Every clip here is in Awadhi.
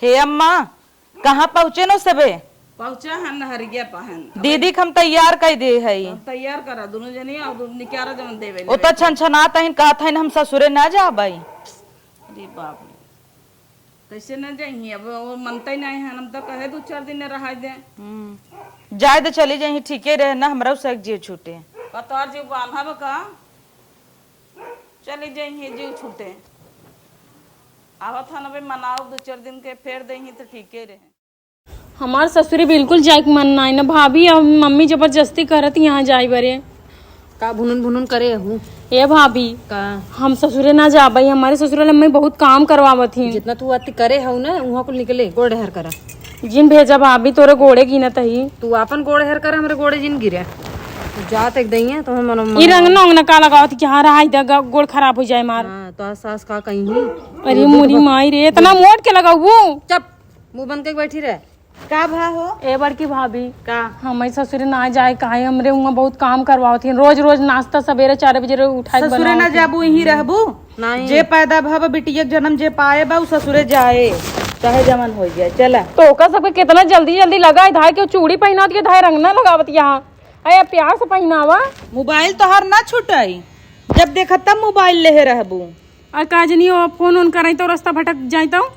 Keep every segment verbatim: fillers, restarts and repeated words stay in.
हे अम्मा, कहाँ पहुँचे नो सबे? पहुँचा हन नहरिया पहन। दीदी के हम तैयार कइ दे हई। तो तैयार करा दुनो जनी, और निकारा जवन देवे ओ लेवे। तो छनछनात हइन, कहत हइन हम ससुरे ना जाबई। अरे बाप रे, कैसे ना जाइही? अब वो मनते नहीं है, हम तो कहे दो चार दिन रहा दे। हम्म, जाए दे, चली जाइही, ठीके रहे ना, हमरा से एक जियो छूटे। का तोहार जीव बांधा बा का? चली जाइही, जीव छूटे। आवत हन अबे मनाओ दो चार दिन के, फेर देही तो ठीके रहे। हमार ससुरे बिल्कुल जाए के मन नाई ना भाभी, अब मम्मी जबरदस्ती करत यहाँ जाए बरे। का भुनुन भुनुन करे हूँ? ए भाभी, का? हम ससुरे ना जाबई, हमारे ससुरे वाले मम्मी बहुत काम करवावत ही। जितना तू अति करे हऊ ना, उहाँ कुल निकले, गोड़ हेर करा। जिन भेजा भाभी, तोरे गोड़े गिनत ही। तू आपन गोड़ हेर कर, हमरे गोड़े जिन गिरे। तू जात एक दइया, तो हम मनो ई रंगना उंगना का लगावत कि हाँ, रहा दे, ग-, गोड़ खराब हो जाए मार। हाँ, तो सास का कहीं ही। अरे मोरी माई रे, इतना मोट के लगाऊ? चुप, मुंह बंद करके बैठी रहे। का भा हो? ए बड़की भाभी, का? हमरे ससुरे ना जाए, काहे हमरे हुआं बहुत काम करवावत हिन। रोज रोज नाश्ता सबेरे चार बजे रे उठाए के ससुरे ना बनावत हिन। जाबू, यहीं रहबू? नहीं। जे पैदा भव बिटिया के जन्म जे पाए बा, उ ससुरे जाए, चाहे जवन हो जाए। चला। तो ओका सबके कितना जल्दी जल्दी लगाए धाए के चूड़ी पहनावत के धाए रंगना लगावत यहाँ। अरे प्यार से पहनावा। मोबाइल तोहार ना छुटाई, जब देखा तब मोबाइल लेहे रहबू। और का जनी वो फोन ओन करई तो रास्ता भटक जाई तो।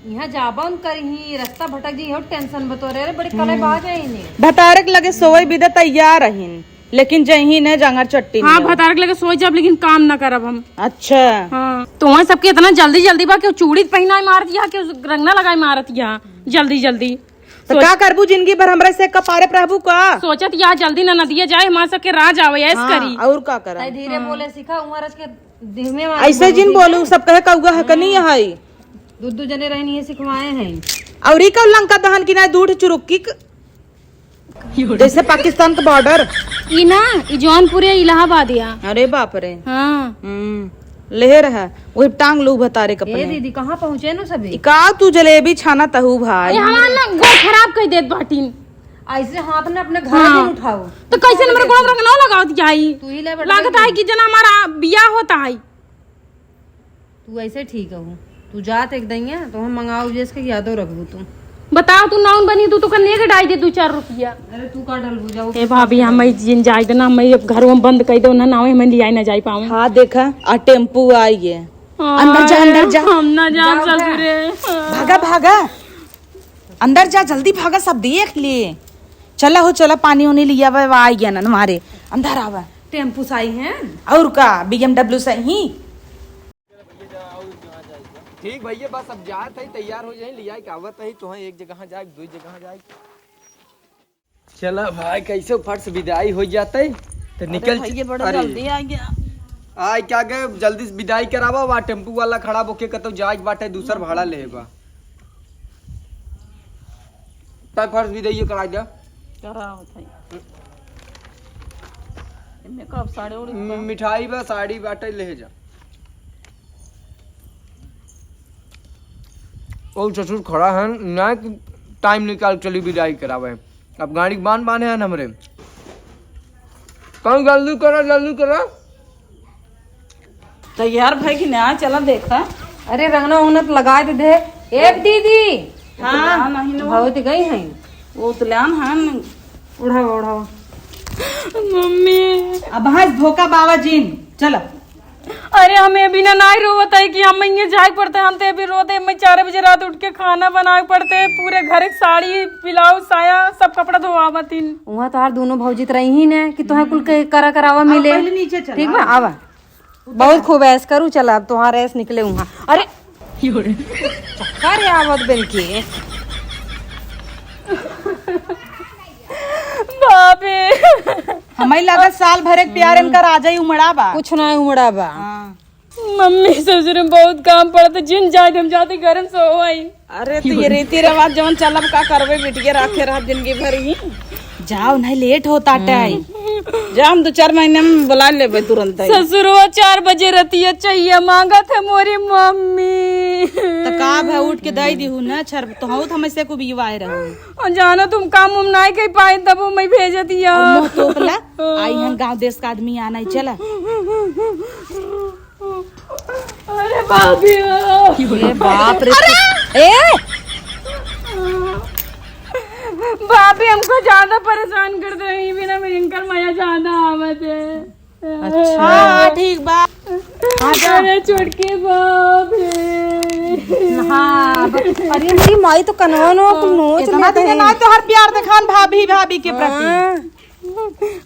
यहाँ जाबा उन करही, रास्ता भटक जाई, हो टेंशन बतोरे। अरे बड़ी कले बा जाई ने। भतारक लगे सोवई बिदा तैयार रहिन, लेकिन जइही ने जांगर चट्टी हाँ, नियर। भतारक लगे सोई जाब, लेकिन काम ना करब हम। अच्छा। हाँ, तो वहाँ सबके इतना जल्दी जल्दी बा, केहू चूड़ी पहनाए मारत या, केहू रंगना लगाए मारत या, जल्दी जल्दी। तो सोच- का करबू जिंदगी भर हमरा से कपारे पे रहबू का? सोचत या जल्दी ना नदिया जाए, हमार सबके राज आवे, ऐस हाँ, करी। और का करा? ताई धीरे हाँ। बोले सीखा, उमर के दिह में वाली ऐसे बोलू जिन ठीक बोलू, है? सब कहे कौआ हकनी हाँ। है। दू दू जने रहनी है, सिखवाए हैं। और ई कौन लंका दहन की ना दूध चुरुक्की क-, जैसे पाकिस्तान का बॉर्डर। ई ना, ई जौनपुर या इलाहाबाद या। अरे बाप रे। हाँ। हम्म, लेहे रहा, वही टांग लू भतारे ए कपने। दीदी, कहाँ पहुँचे नु सभी? ई का तू जलेबी छाना तहू भाई? अरे हमार ना गोड़ खराब कर देत बाटिन। ऐसे हाथ ने अपने घर हाँ। में उठाओ। तो कैसे नंबर गोड़ रंगना लगावत जाई? तू ही ले बेटा, लागत है कि जना हमारा बियाह होता है। तू ऐसे ठीक हो, तू जात एक दइया, तो हम मंगाओ जेस के यादो रखबू तू। बताओ, तू नाउन बनी, तू तो कन्ने के डाई दे दू चार रुपया। अरे, तू का डलबू, जाओ। ए भाभी, हम ई जिन जाए देना, हम ई अब घरों में बंद कर दो ना, नावे हम लियाए ना जाए पावे। हाँ, देखा, आ टेम्पू आई है। अंदर जा, अंदर जा। हम ना जाब जाओ, जा। ससुरे। भागा, भागा। अंदर जा, जल्दी भागा, सब देख लिए। चला हो, चला, पानी उनी लिया बा, आई गया ना मारे। अंदर आवा। टेम्पू से आई हैं? और का, B M W से ही। ठीक भैया, बस अब जात है, तैयार हो जाए, लिया के आवत है, तो एक जगह जाए, दो जगह जाए। चला भाई, कैसे फट से विदाई हो जाते, तो अरे निकल भैया, बड़ा अरे। जल्दी आ गया। आय क्या गए, जल्दी से विदाई करावा, वहाँ टेम्पू वाला खड़ा बोके कतो जाए के बाटे, दूसर भाड़ा ले बा। तब फर्ज विदाई करा दे। करावत है। इनमें कब साड़ी उड़ी मि-, मिठाई बा, साड़ी बाटे, ले जा। ओ ससुर खड़ा है, ना कि टाइम निकाल चली विदाई करावे। अब गाड़ी के बान बाने हैं हमरे। कौन जल्दी करा, जल्दी करा। तैयार भई कि ना, चला देखा। अरे रंगना उंगना तो लगा दे दे। ए दीदी। हाँ। उतल्यान नहीं नो। भौत गई हैं। वो उतल्यान है न। उड़ावा, उड़ावा। मम्मी। अब हाँ धोखा बाबा जीन। चला। अरे हमें बिना नाई रोवत है कि हम ये जाए पड़ते, हम तो अभी रोते, मैं चार बजे रात उठ के खाना बनाए पड़ते, पूरे घर के साड़ी, ब्लाउज, साया, सब कपड़ा धोआवत इन। वहाँ तोहार दोनों भौजी त रही ही ने कि तोहे कुल के करा करावा अब मिले। पहले नीचे चला। ठीक बा, आवा। बहुत खूब ऐश करू, चला अब तोहार ऐश निकले वहाँ। अरे चक्कर आवत बेन के। बाबे। हमें लगा साल भर एक प्यार इनका राजा ही उमड़ा बा। कुछ ना उमड़ा बा। हाँ। मम्मी ससुर में बहुत काम पड़त, जिन जाए हम जाते घर में सो आई। अरे तो ये रीति रिवाज जवन चलब का करबे, बिटिया राखे रह जिंदगी भर ही। जाओ नहीं लेट होता टाइम। जा हम दो चार महीने में बुला लेबे तुरंत ही। ससुरवा चार बजे रतिया चाहिए मांगत है मोरी मम्मी। तो का भा उठ के दई दिहु ना छर तो हूँ तो हमें से को भी आए रहो। और जानो तुम काम उम नहीं कर पाए तब वो मैं भेज दिया। अब मुंह तोपला। आई हम गांव देश का आदमी आना ही चला। अरे बाप रे। ए बाप रे। अरे! ए! भाभी हमको ज्यादा परेशान कर दे रही, बिना भयंकर मजा ज्यादा आवत है। अच्छा। हाँ, हाँ, ठीक बा। हाँ, जा। अरे छोटके भाभी। हाँ, ब-, अरे मेरी माई तो कनवा नो कुल नोच इतना लेते दिन हैं। ना तोहर प्यार देखान भाभी, भाभी के प्रति। हाँ।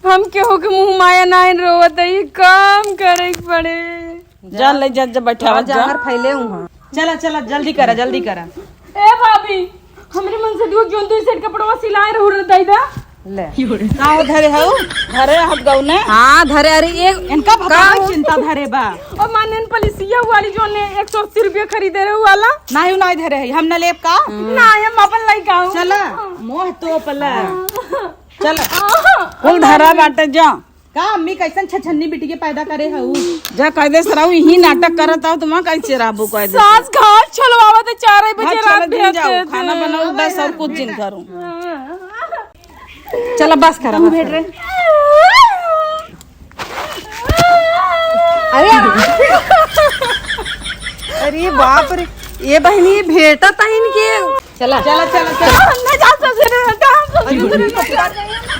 हम केहू के मुँह माया नाहीं रोवत है, ये काम करे के पड़े। जा ले जा, जा बैठा जा। जहर फैले हुआ। चला, चला, जल्दी करा, जल्दी करा। ए भाभी, हमरे मन से दुआ जोन दुई सेट कपड़वा सिलाए रहू रे, दई दा। ले। का हो धरे हऊ? धरे हाथ गऊ ने? हाँ, धरे, अरे ये इनका भतार का चिंता धरे बा। और माने इन पलिसिया वाली जोन ने एक सौ अस्सी रुपया खरीदे रहे वाला। नाहीं, नाहीं धरे है, हम न लेब का? ना, हम अपन लइका हूँ। चला, मोह तो पला। चला। कुल धरा बाटे जा। का अम्मी, कैसन छछन्नी बिटिया पैदा करे हऊ? जा कह दे सराऊ, यही नाटक करत हऊ, तुम कैसे रहबू कह दे। सास घाट छोलवावत है, चार बजे रात भेज देते हैं। खाना बनाऊ, बस और कुछ जिन करूँ। चला बस करा, बस करा। अरे, अरे बाप रे, ये बहनी भेटा तहिन के। चला। चला, चला, चला। हम ना जा ससुर, हम तो हम ससुर ना जा।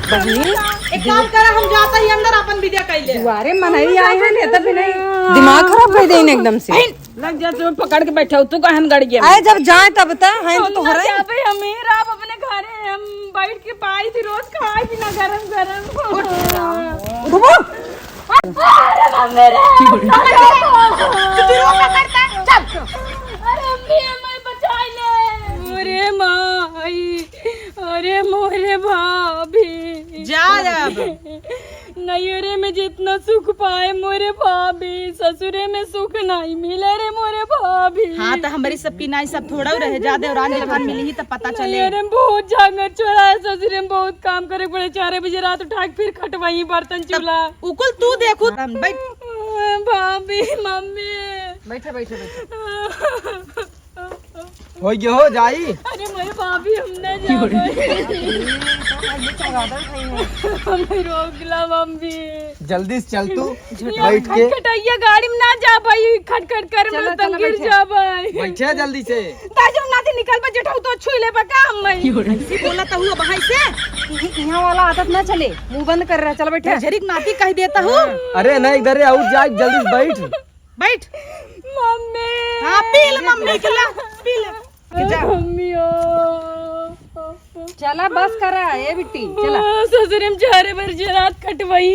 बहनी, एक काम करा, हम जाता ही अंदर अपन विदा कर ले। दुआरे मनई आए हैं, नहीं तो भी नहीं। दिमाग खराब कर देन एकदम से। लग जा, तू पकड़ के बैठा हो, तू कहन गड़ गया। अरे, जब जाए तब त, हैं तो हम ना तोहरे। जाबे, हम ही रहब अपने घरे, हम बैठ के पाई थी रोज खाए पीना गरम गरम। उठबो। अरे मम्मी रे। तू रो का करता? चल। अरे अम्मी, हमें बचाई ले। अरे माई, अरे मोरे भाभी। जा अब। नैहरे में जितना सुख पाए मोरे भाभी, ससुरे में सुख नहीं मिले रे मोरे भाभी। हाँ, तो हमारी सब पिनाई सब थोड़ा रहे, जा देवरान जेठान मिली ही तो पता चले। नैहरे में बहुत झांगर चोराए, ससुरे में बहुत काम करे पड़े, चार बजे रात उठा के फिर खटवाई बर्तन चूल्हा। उकुल तू देखू। बैठ। भाभी, मम्मी। बैठे, बैठे, बैठे। हो गयो हो जाई। अरे मोरे भाभी, हम ना जाबे। हमें रोक ला मम्मी। जल्दी से चल तू, बैठ के। खटखटैया गाड़ी में ना जा भाई, खटखट कर में तंग गिर जा भाई। बैठे जल्दी से। ताजर नाती निकल बा, जेठऊ तो छुई ले बा का हम भाई। ऐसे बोला तो हुआ भाई से। इहाँ वाला आदत ना चले, मुंह बंद कर रहा, चल बैठे। झरिक नाती कह देता हूँ। अरे नहीं, इधर आउट जा, जल्दी से बैठ। बैठ। मम्मी। हाँ, पी ले मम्मी के ला, पी ले। जा। मम्मी ओ। चला बस करा, ए बिट्टी, चला। ओ, ससुरे में चारे बजे रात खटवाई।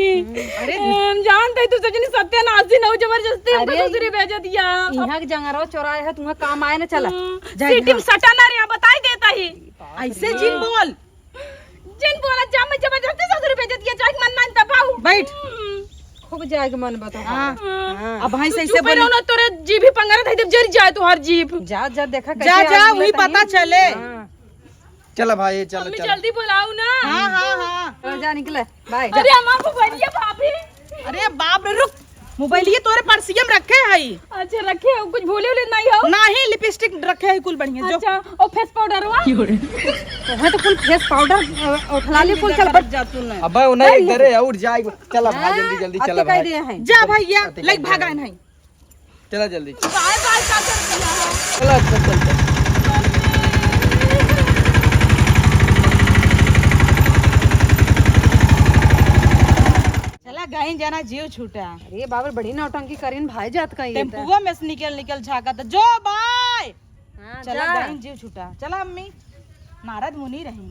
अरे। हम जानते तू सजनी सत्यानाशी न हो, जबरदस्ती हमको अरे, ससुरे भेज दिया। इहाँ के जंगरवा चोराए है, तुम्हें काम आए ना, चला। हम्म, जा, सिटी में सटा ना रे, बताई देता ही। ऐसे जिन बोल। जिन बोला जा, मैं जबरदस्ती ससुर भेज दिया, जाए के मन मान तब आऊ। बैठ। हम्म। खूब जाए के मन बता। हाँ। हाँ। अब भाई से तू ऐसे चुप रहो बोली। ना, तोरे जीभी पंगरा दे देब, जर जाए तोहार जीभ। जा, जा, देखा जा, कैसे जा, आदमी वही रहता पता है। चले। हाँ। चला भाई, चला, मम्मी चला। जल्दी बुलाओ ना। हाँ, हाँ, हाँ। चलो, जा निकले। बाय। अरे हमार मोबाइलिया भाभी। अरे बाप रे, रुक। मोबाइलिया तोरे पर्सिया में रखे हई। अच्छा, रखे हो, कुछ भूले उले नहीं हो? नहीं, लिपस्टिक रखे है कुल बढ़िया, जो। अच्छा, और फेस पाउडरवा? तोहे तो कुल फेस पाउडर, अ, उठला ले कुल, चल बट। जा तू ना। अबे उन्हें एक दरे और जाए, चला भाई, जल्दी, जल्दी, अति चला कह भाई। दिए हैं। जा भैया, अति लइक कह दिए भागा हैं। नहीं। चला जल्दी। बाय बाय का कर दिया हो? चला, चल, चल, चल। चला गई जना जीव छूटा। अरे बाबा, बड़ी नौटंकी करीन भाई जात का ये तो। टेम्पुआ में से निकल निकल झाका तो जो बाय। हाँ, चला जा। गई जीव छूटा। चला अम्मी, नारद मुनि रही।